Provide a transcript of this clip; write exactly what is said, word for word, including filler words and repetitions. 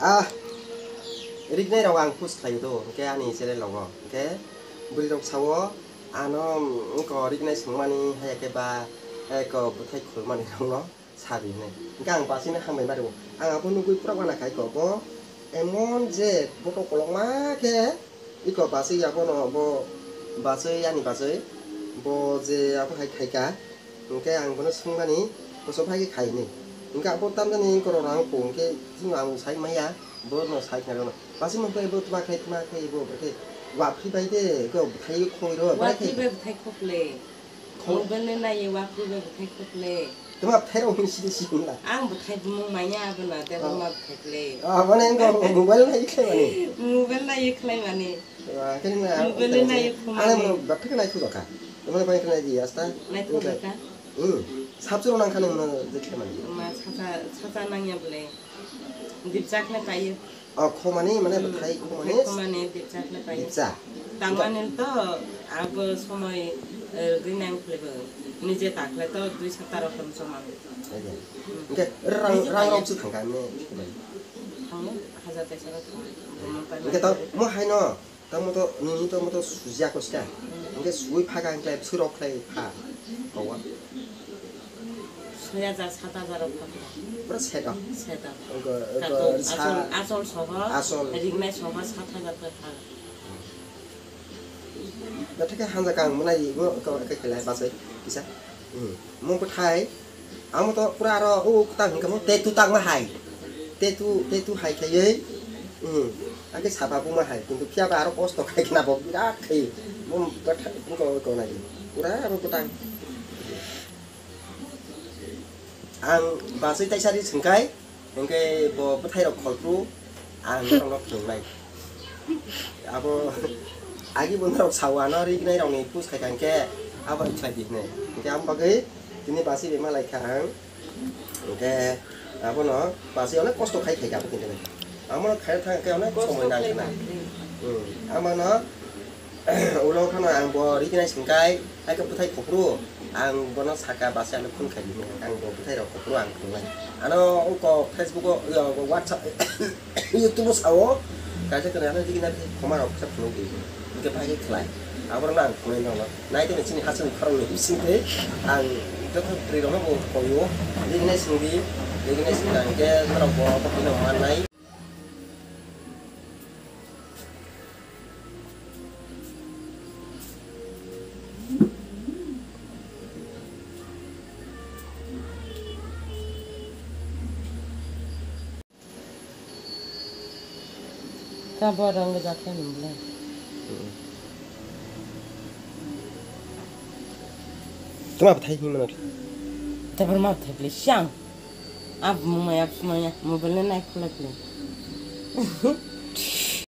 Ah, rignai rok ang push khlai do, hwnkhe ani channel rogo, hwnkhe bwrwi rok sao, ano wngko rignai swngmani, haya khe ba eko bwthai khulmani rokno sabi hwnwi. Hwnkhe ang basino hambai ma rwo, ang abo nugwi pura wana khai ko, bo emon je boto kolokma khe iko baswi abono bo baswi ani baswi bo je abo hai khaika. Hwnkhe ang bono swngmani, "Koso phai khe khai?" hwnwi. Hwnkhe abo tamjani korok rang po, hwnkhe chwng ang sai maya, bono sai khna rwno. Basima hwnkhe bo tma khai, tma khai, bo hwnkhe wapri bai de, hwnkhe bwthai khoi rw, bai Wapri khai. Bai bwthai khokle. Khok. Mobile le naiye, wapri bai bwthai khokle. Tma bwthai rok hwn sidi si hwnla. Ang bwthai bumung manya abono, tei Ah. Buma bwthai kle. Ah, mane wngkha mobile nai khlai mani. Mobile nai khlai mani. Ah, khe nang Mobile nai khumani. Ano mano bwthai nai thu dokha. Mano bai khlai di asta. Nai thu dokha. Hmm. Sabsuro nang khani mano je khlai mani. Ma sacha, sacha nangya bole. Dipcha khlai paio. Oh, khomani mane Hmm. Bwthai khomani. Khomani dipcha khlai paio. Dipcha. Tangmani to abo somoi, eh, rinang khlaibo. Nije ta khlai to dui sapta rok tam somani. Aja. Hmm. Hwnkhe rang, Nije rang paio. Rok su thangka ne. Thango, hajar taisa rok thango. Hwnkhe to mo haino. Tamo to, nini to mo to sujiya koska. Hwnkhe sui pha ka hwnkhe sui rok khlai pha. Kowa. Soi hajar, sat hajar rok pha. Pura set o. Set o. Hwnkhe, hwnkhe Kato sa- asol, asol soho, Asol. Rignai soho sat hajar khe pha. Nathake hanja kang mwnai bo ko khe khlai basai kisa. Hmm. Mo bwthai. Amo to pura aro o kwtal hwnkhe mo tetu tangma hai. Tetu, tetu hai khaiwi. Hmm. Ake sapa buma hai. Kintu phiya ba aro kosto khai khna bo birat khai. Mo bwthai ko ko nai. Pura aro kwtal. Ang basai taisari sengkai. Hwnkhe bo bwthai rok kholpru ang norokno phunuknai. Abo agi bo norok sao ano rignai rokni push khai kha hwnkhe abo khlai di hwnwi. Hwnkhe abo bagwi tini basi bai malai kha ang. Hwnkhe abono basi onek kosto khai khai kha abo kintu. Amo khai thang khe onek somoi nang khna. Hmm. Amano Ulo phano ang bo rignai sengkai, hai khe bwthai kuphuru, ang bono saka basi ano phone khai di, ang bo bwthai rok kuphuru ang thwnglai. Ano uko Facebook o, yo, WhatsApp, YouTube o sao, kaisa kene ano rignai khoma rok kisa phunuk di, hwnkhe bai khe khlai. Aborok no ang thwnglai nono. Nai tini chini hachal ni khorang ni bising tei ang joto bwrwi rok no bo koyo, rignai sengdi, rignai sengkha hwnkhe norok bo, bo phano mannai. Tamo rang jakha nung le. Tama bwthai hinwi mano. Tabar ma bwthai le siang. Ab maya maya mobile nai khulak le.